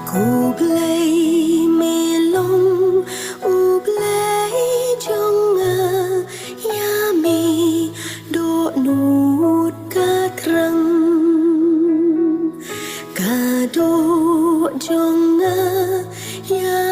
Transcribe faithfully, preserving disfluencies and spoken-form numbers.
Ko Blei me long U Blei jong nga, ïa me dohnud ka thrang. Ka doh jong nga ïa